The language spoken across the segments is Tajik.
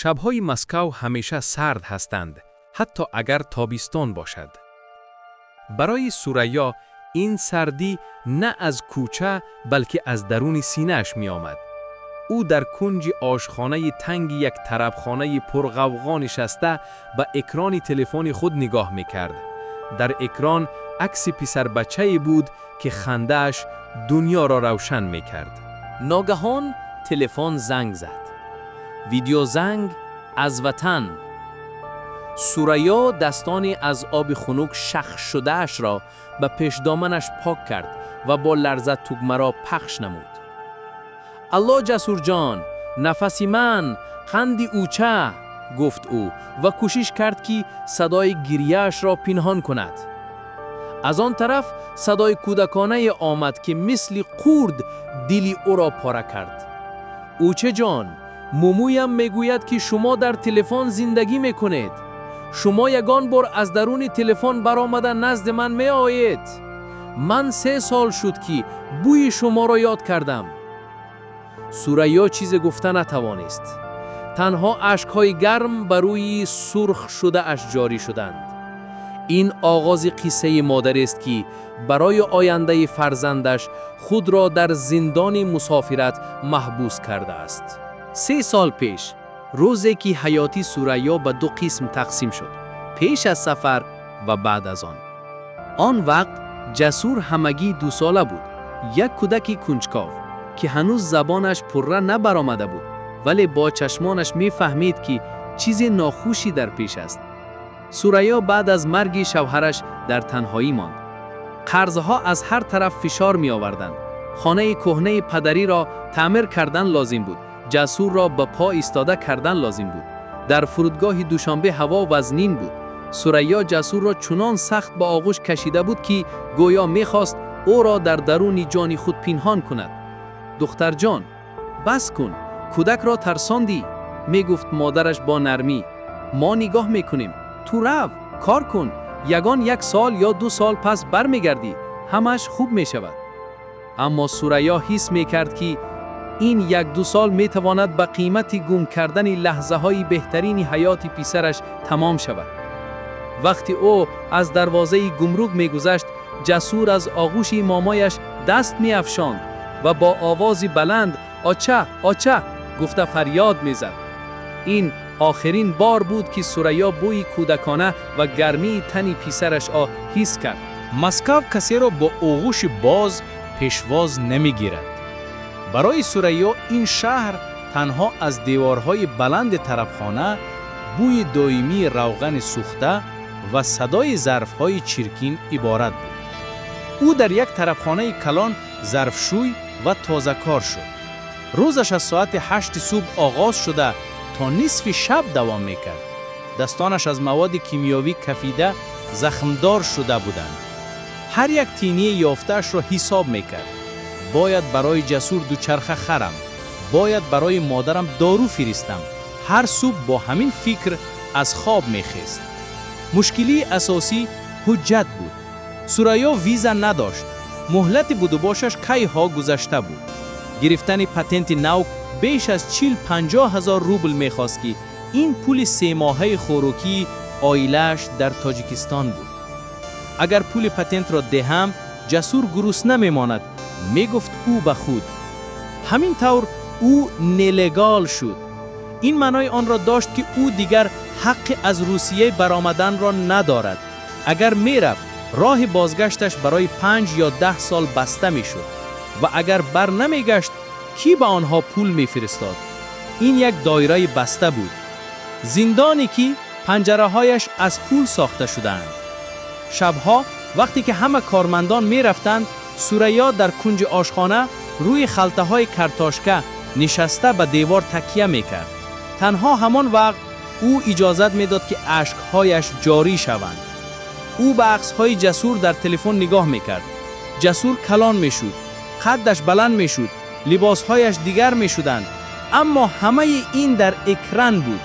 Шабҳои Москав ҳамеша сард ҳастанд, ҳатто агар тобистон бошад. Барои Сурайё ин сардӣ на аз кӯча, балки аз даруни синааш меомад. Ӯ дар кунҷи ошхонаи танги як тарабхонаи пурғавғо нишаста, ба экрани телефони худ нигоҳ мекард. Дар экран акси писарбачае буд, ки хандааш дунёро равшан мекард. Ногаҳон телефон занг зад. Видеозанг аз ватан. Сурайё дастони аз оби хунук шах шудаашро ба пешдоманаш пок кард ва бо ларза тугмаро пахш намуд. «Алло, Ҷасурҷон, нафаси ман, қанди уча», гуфт ӯ ва кӯшиш кард, ки садои гирьяашро пинҳон кунад. Аз он тараф садои кӯдаконае омад, ки мисли қурд дили ӯро пора кард. «Учаҷон, мумуям мегӯяд, ки шумо дар телефон зиндагӣ мекунед. Шумо ягон бор аз даруни телефон баромада назди ман меоед? Ман 3 сол шуд, ки бӯи шуморо ёд кардам». Сурайё чизе гуфта натавонист. Танҳо ашкҳои гарм ба рӯи сурх шудааш ҷорӣ шуданд. Ин оғози қиссаи модарест, ки барои ояндаи фарзандаш худро дар зиндони мусофират маҳбус кардааст. 3 сол пеш, рӯзе ки ҳаёти Сурайё ба ду қисм тақсим шуд: пеш аз сафар ва баъд аз он. Он вақт Ҷасур ҳамагӣ 2 сола буд, як кӯдаки кунҷков, ки ҳанӯз забонаш пурра набаромада буд, вале бо чашмонаш мефаҳмид, ки чизе нохушӣ дар пеш аст. Сурайё баъд аз марги шавҳараш дар танҳоӣ монд. Қарзҳо аз ҳар тараф фишор меоварданд. Хонаи кӯҳнаи падариро таъмир кардан лозим буд, Ҷасурро ба по истода кардан лозим буд. Дар фурудгоҳи Душанбе ҳаво вазнин буд. Сурайё Ҷасурро чунон сахт ба оғӯш кашида буд, ки гӯё мехост ӯро дар даруни ҷони худ пинҳон кунад. «Духтарҷон, бас кун, кӯдакро тарсондӣ», мегуфт модараш бо нармӣ. «Мо нигоҳ мекунем. Ту рав, кор кун. Ягон як сол ё 2 сол пас бармегардӣ, ҳамааш хуб мешавад». Аммо Сурайё ҳис мекард, ки ин як-ду сол метавонад ба қимати гум кардани лаҳзаҳои беҳтарини ҳаёти писараш тамом шавад. Вақте ӯ аз дарвозаи гумрук мегузашт, Ҷасур аз оғӯши момояш даст меафшонд ва бо овози баланд «Оча, оча» гуфта фарёд мезад. Ин охирин бор буд, ки Сурайё бӯи кӯдакона ва гармии тани писарашро ҳис кард. Москав касеро бо оғӯши боз пешвоз намегирад. Барои Сурайё ин шаҳр танҳо аз деворҳои баланди тарабхона, бӯи доимии равғани сӯхта ва садои зарфҳои чиркин иборат буд. Ӯ дар як тарабхонаи калон зарфшӯй ва тозакор шуд. Рӯзаш аз соати 8-и субҳ оғоз шуда, то нисфи шаб давом мекард. Дастонаш аз маводи кимиёвӣ кафида, захмдор шуда буданд. Ҳар як тинии ёфтаашро ҳисоб мекард. Бояд барои Ҷасур дучарха харам, бояд барои модарам дору фиристам. Ҳар субҳ бо ҳамин фикр аз хоб мехест. Мушкилии асосӣ ҳуҷҷат буд. Сурайё виза надошт. Муҳлати будубошаш кайҳо гузашта буд. Гирифтани патенти нав беш аз 40-50 ҳазор рубл мехост, ки ин пули семоҳаи хӯрокии оилааш дар Тоҷикистон буд. Агар пули патентро деҳам, Ҷасур гурусна мемонад, мегуфт ӯ ба худ. Ҳамин тавр ӯ нелегал шуд. Ин маънои онро дошт, ки ӯ дигар ҳаққи аз Русия баромаданро надорад. Агар мерафт, роҳи бозгашташ барои 5 ё 10 сол баста мешуд. Ва агар бар намегашт, кӣ ба онҳо пул мефиристод? Ин як доираи баста буд, зиндоне, ки панҷараҳояш аз пул сохта шудаанд. Шабҳо, вақте ки ҳама кормандон мерафтанд, Сурайё дар кунҷи ошхона рӯи халтаҳои картошка нишаста, ба девор такя мекард. Танҳо ҳамон вақт ӯ иҷозат медод, ки ашкҳояш ҷорӣ шаванд. Ӯ ба аксҳои Ҷасур дар телефон нигоҳ мекард. Ҷасур калон мешуд, қаддаш баланд мешуд, либосҳояш дигар мешуданд, аммо ҳамаи ин дар экран буд.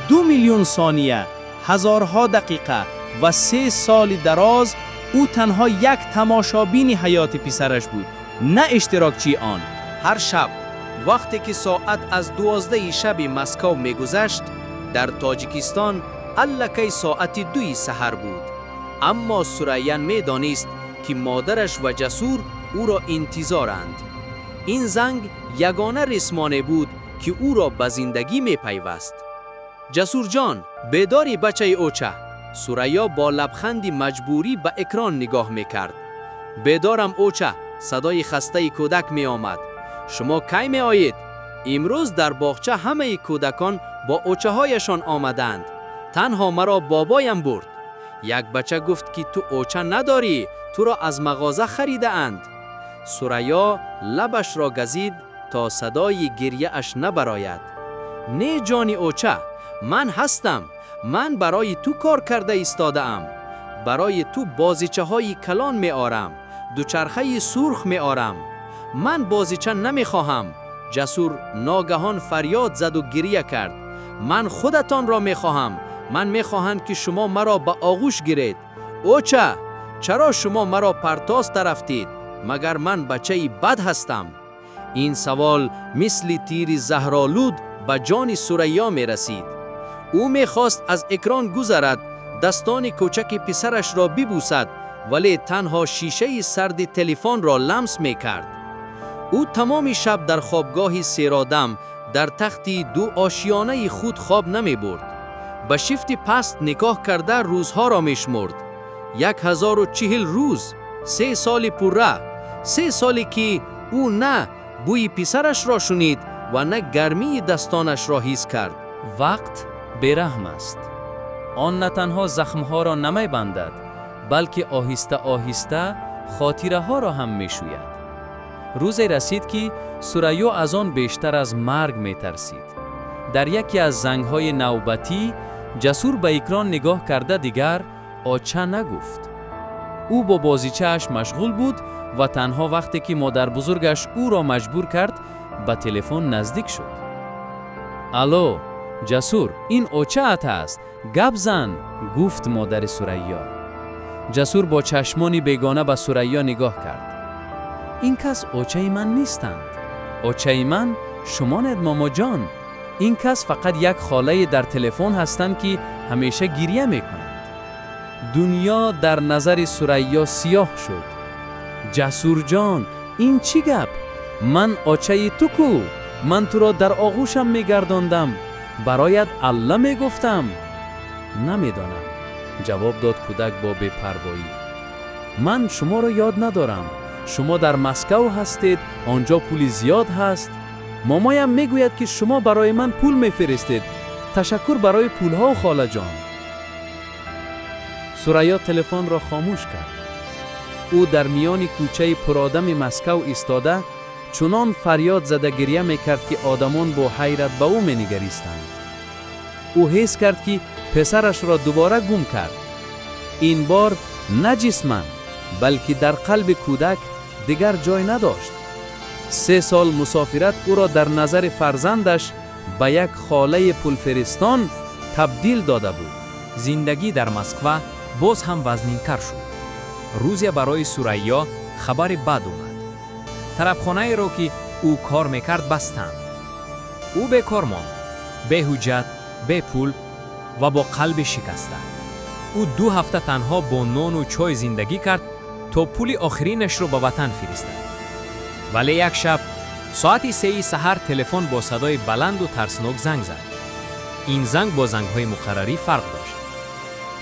2 миллион сония, ҳазорҳо дақиқа ва 3 соли дароз ӯ танҳо як тамошобини ҳаёти писараш буд, на иштирокчии он. Ҳар шаб Вақте ки соат аз 12-и шаби Москав мегузашт, дар Тоҷикистон аллакай соати 2-и саҳар буд. Аммо Сурайя медонист, ки модараш ва Ҷасур ӯро интизоранд. Ин занг ягона ресмоне буд, ки ӯро ба зиндагӣ мепайваст. «Ҷасурҷон, бедори, бачаи оча?» Сурайё бо лабханди маҷбурӣ ба экран нигоҳ мекард. «Бедорам, оча», садои хастаи кӯдак меомад. «Шумо кай меоед? Имрӯз дар боғча ҳамаи кӯдакон бо очаҳояшон омадаанд. Танҳо маро бобоям бурд. Як бача гуфт, ки ту оча надорӣ, туро аз мағоза харидаанд». Сурайё лабашро газид, то садои гирьяаш набарояд. «Не, ҷони оча, ман ҳастам. Ман барои ту кор карда истодаам. Барои ту бозичаҳои калон меорам, дучархаи сурх меорам». «Ман бозича намехоҳам», Ҷасур ногаҳон фарёд заду гирья кард. «Ман худатонро мехоҳам. Ман мехоҳам, ки шумо маро ба оғӯш гиред. Оча, чаро шумо маро партоста рафтид? Магар ман бачаи бад ҳастам?» Ин савол мисли тири заҳролуд ба ҷони Сурайё мерасид. Ӯ мехост аз экран гузарад, дастони кӯчаки писарашро бибӯсад, вале танҳо шишаи сарди телефонро ламс мекард. Ӯ тамоми шаб дар хобгоҳи серодам, дар тахти дуошиёнаи худ хоб намебурд. Ба шифти паст нигоҳ карда рӯзҳоро мешмурд: 1040 рӯз, 3 соли пурра, 3 соле, ки ӯ на бӯи писарашро шунид ва на гармии дастонашро ҳис кард. Вақт бераҳм аст. Он на танҳо захмҳоро намебандад, балки оҳиста оҳиста хотираҳоро ҳам мешӯяд. Рӯзе расид, ки Сурайё аз он бештар аз марг метарсид. Дар яке аз зангҳои навбатӣ Ҷасур ба экран нигоҳ карда дигар «оча» нагуфт. Ӯ бо бозичааш машғул буд ва танҳо вақте ки модарбузургаш ӯро маҷбур кард, ба телефон наздик шуд. «Алло, Ҷасур, ин очаат аст, гап зан», гуфт модари Сурайё. Ҷасур бо чашмони бегона ба Сурайё нигоҳ кард. «Ин кас очаи ман нестанд. Очаи ман шумонед, момоҷон. Ин кас фақат як холае дар телефон ҳастанд, ки ҳамеша гирья мекунанд». Дунё дар назари Сурайё сиёҳ шуд. «Ҷасурҷон, ин чӣ гап? Ман очаи ту ку? Ман туро дар оғӯшам мегардондам, бароят алла мегуфтам». «Намедонам», ҷавоб дод кӯдак бо бепарвоӣ. «Ман шуморо ёд надорам. Шумо дар Москав ҳастед, он ҷо пули зиёд ҳаст. Момоям мегӯяд, ки шумо барои ман пул мефиристед. Ташаккур барои пулҳо, холаҷон». Сурайё телефонро хомӯш кард. Ӯ дар миёни кӯчаи пуродами Москав истода, чунон фарёд зада гирья мекард, ки одамон бо ҳайрат ба ӯ менигаристанд. Ӯ ҳис кард, ки писарашро дубора гум кард. Ин бор на ҷисман, балки дар қалби кӯдак дигар ҷой надошт. 3 сол мусофират ӯро дар назари фарзандаш ба як холаи пулфиристон табдил дода буд. Зиндагӣ дар Москва боз ҳам вазнинтар шуд. Рӯзе барои Сурайё хабари бад омад: тарабхонаеро, ки ӯ кор мекард, бастанд. Ӯ бекор монд, беҳуҷҷат, бепул ва бо қалби шикаста. Ӯ 2 ҳафта танҳо бо нону чой зиндагӣ кард, то пули охиринашро ба ватан фиристад. Вале як шаб соати 3-и саҳар телефон бо садои баланду тарснок занг зад. Ин занг бо зангҳои муқаррарӣ фарқ дошт.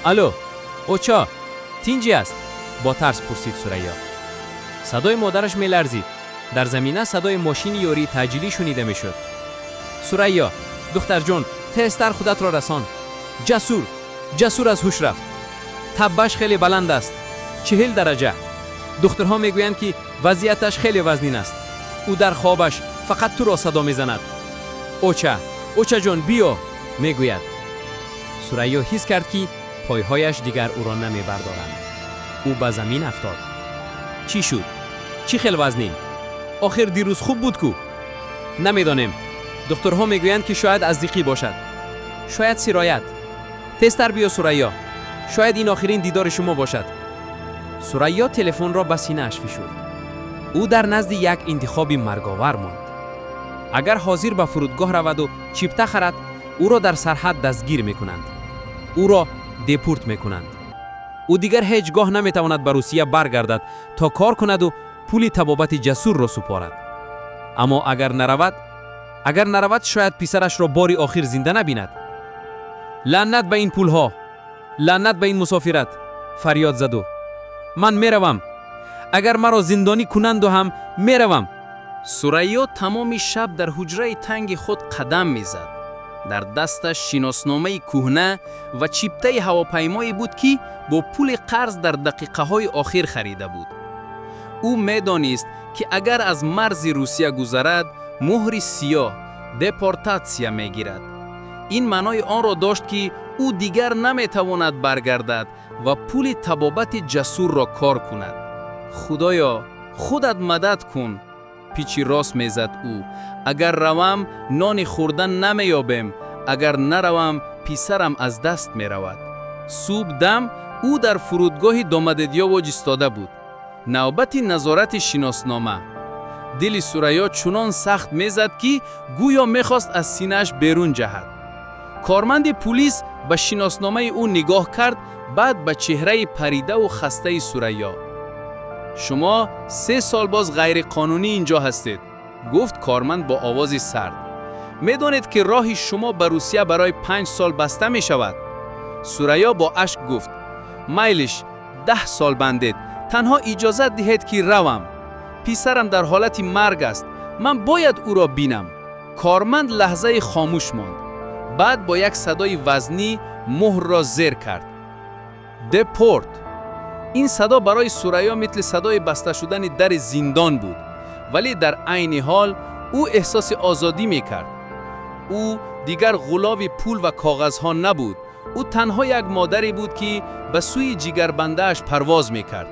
«Алло, оча, тинҷӣ аст?» бо тарс пурсид Сурайё. Садои модараш меларзид. Дар замина садои мошини ёрии таъҷилӣ шунида мешуд. «Сурайё, духтарҷон, тезтар худатро расон. Ҷасур, Ҷасур аз ҳуш рафт. Таббаш хеле баланд аст, 40 дараҷа. Духтурҳо мегӯянд, ки вазъияташ хеле вазнин аст. Ӯ дар хобаш фақат туро садо мезанад. Оча, очаҷон, биё, мегӯяд». Сурайё ҳис кард, ки пойҳояш дигар ӯро намебардоранд. Ӯ ба замин афтод. «Чӣ шуд? Чӣ хел вазнин? Охир дирӯз хуб буд ку?» «Намедонем. Духтурҳо мегӯянд, ки шояд аз зиқӣ бошад, шояд сироят. Тезтар биё, Сурайё, шояд ин охирин дидори шумо бошад». Сурайё телефонро ба синааш фишурд. Ӯ дар назди як интихоби марговар монд. Агар ҳозир ба фурудгоҳ раваду чипта харад, ӯро дар сарҳад дастгир мекунанд. Ӯро депорт мекунанд. Ӯ дигар ҳеҷ гоҳ наметавонад ба Русия баргардад, то кор кунаду пули табобати Ҷасурро супорад. Аммо агар наравад, агар наравад, шояд писарашро бори охир зинда набинад. «Лаънат ба ин пулҳо! Лаънат ба ин мусофират!» фарёд зад ӯ. «Ман меравам! Агар маро зиндонӣ кунанду ҳам меравам!» Сурайё тамоми шаб дар ҳуҷраи танги худ қадам мезад. Дар дасташ шиносномаи кӯҳна ва чиптаи ҳавопаймое буд, ки бо пули қарз дар дақиқаҳои охир харида буд. Ӯ медонист, ки агар аз марзи Русия гузарад, муҳри сиёҳ, депортатсия мегирад. Ин маънои онро дошт, ки ӯ дигар наметавонад баргардад ва пули табобати Ҷасурро кор кунад. «Худоё, худат мадад кун», пичи рост мезад ӯ. «Агар равам, нони хӯрдан намеёбем, агар наравам, писарам аз даст меравад». Субҳдам ӯ дар фурудгоҳи Домодедово истода буд. Навбати назорати шиноснома. Дили Сурайё чунон сахт мезад, ки гӯё мехост аз синааш берун ҷаҳад. Корманди пулис ба шиносномаи ӯ нигоҳ кард, баъд ба чеҳраи паридаву хастаи Сурайё. «Шумо 3 сол боз ғайриқонунӣ ин ҷо ҳастед», гуфт корманд бо овози сард. «Медонед, ки роҳи шумо ба Русия барои 5 сол баста мешавад?» Сурайё бо ашк гуфт: «Майлиш, 10 сол бандед, танҳо иҷозат диҳед, ки равам. Писарам дар ҳолати марг аст, ман бояд ӯро бинам». Корманд лаҳзае хомӯш монд, баъд бо як садои вазнӣ муҳрро зер кард: «Депорт». Ин садо барои Сурайё мисли садои баста шудани дари зиндон буд, вале дар айни ҳол ӯ эҳсоси озодӣ мекард. Ӯ дигар ғуломи пул ва коғазҳо набуд. Ӯ танҳо як модаре буд, ки ба сӯи ҷигарбандааш парвоз мекард.